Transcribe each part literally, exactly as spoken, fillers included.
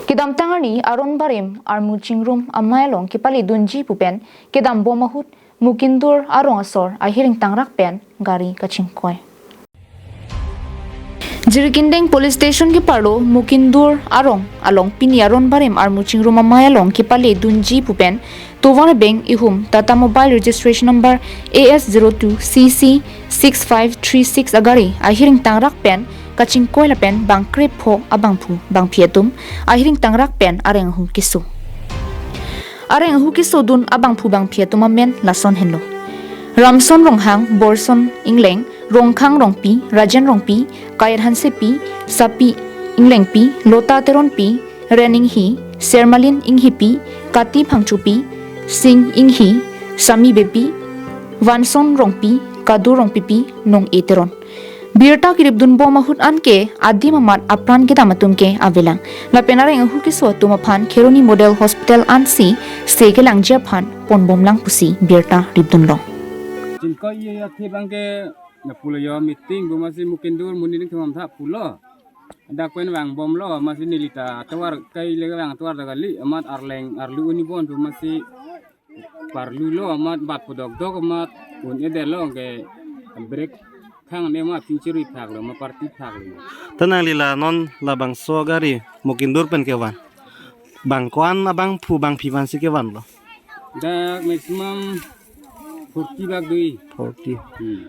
Kedamtang arni Aron Barim armu chingrum amei along kepaledunji pu pen kedam bom ahut Mukindur arong asor ahiring tangrak pen gari kachingkoi. Jirikindeng Police Station keparlo Mukindur arong along pini Aron Barim armu chingrum amei along kepaledunji pu pen tovar beng ihum Tata Mobile Registration Number A S zero two C C six five three six agari ahiring tangrak pen kachingkoi lapen bang krepho abangphu bangphi atum ahiring tangrak pen areng ahu keso. Areng ahu kesodun abangphu bangphi atum amen lason henlo: Ramson Ronghang, Borson Ingleng, Rongkhang Rongpi, Rajen Rongpi, Kayat Hansepi, Sapi Inglengpi, Lota Teronpi, Ren Inghi, Sermalin Inghipi, Kati Phangchopi, Sing Inghi, Sami Beypi, Vanson Rongpi, Kadu Rongpipi, Nong-e Teron. Birta keripdun bom ahut anke adim amat apran kedam atum ke avelang. Lapen areng ahu keso atum aphan Kheroni Model Hospital ansi se kelangji aphan ponbomlang pusi birta ripdunlong. Chingkoi ye ya thi bang ke na pulo yo meeting pu masi Mukindur muni ning thumam tha pulo. Dak pen vangbomlo masi neli ta tovar kai le vang tovar ta kali amat arleng arlu uni bon pu masi parlulo amat bat pudok dok amat un-edetlo ke brake khang ne ma pingchiri phaklo ma parti phaklo. Ta nangli la non labangso gari Mukindur pen kevan, bang ko-an abangphu bangphi aphansi kevanlo? Dak maximum forty bak dui. Forty. Hmm.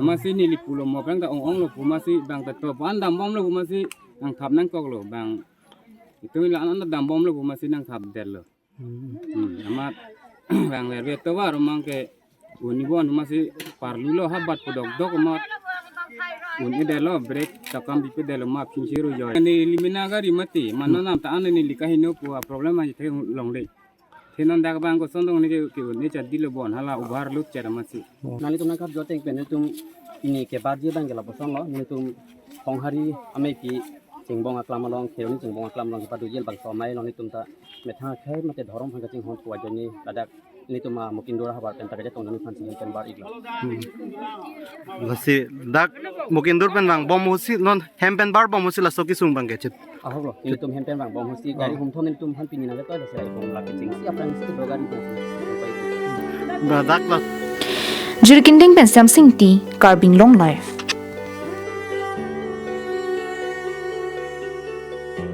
Masi neli pulo mo bang ta ong-onglo pu masi bang ta to ban dambomlo pu masi nangthap nangkoklo bang. Itum la an dambomlo pu masi nangthapdetlo. Hmm. Hmm, amat bang verve tovar mang ke uni bon masi parlulo ha bat pudok dok amat un-edetlo brake takam bipedetlo ma pingchiri yo. Neli mena gari mati mano nam ta an neli kaheno pu a problem ahi the longle. The non dak bang koson dong ne ke ke ne chadilo bon hala overload chera masi. Nanglitum nangkap joteng pen netum ini kebarji bang ke lapuson lo, netum Honghari amei pi chingbong aklam along, Kheroni chingbong aklam along kepaduji labangso amei along netum ta methang akhei mate dhorom aphan kachinghon pu ajoine ladak netum a Mukindur ahavar pen ta kachetong netum aphan si hem pen bar iklo. Hmm. Lasi dak Mukindur pen vangbom ahutsi non hem pen barbom ahutsi laso kesung bang kechit. Ahok lo, netum hem pen vangbom ahutsi gari humthon netum aphan pini nang ketoi lasi rai bom lake chingsi aphrangsi do gari bom. Ba dak la. Jirikindeng pen Samsing T, Karbi Anglong Live.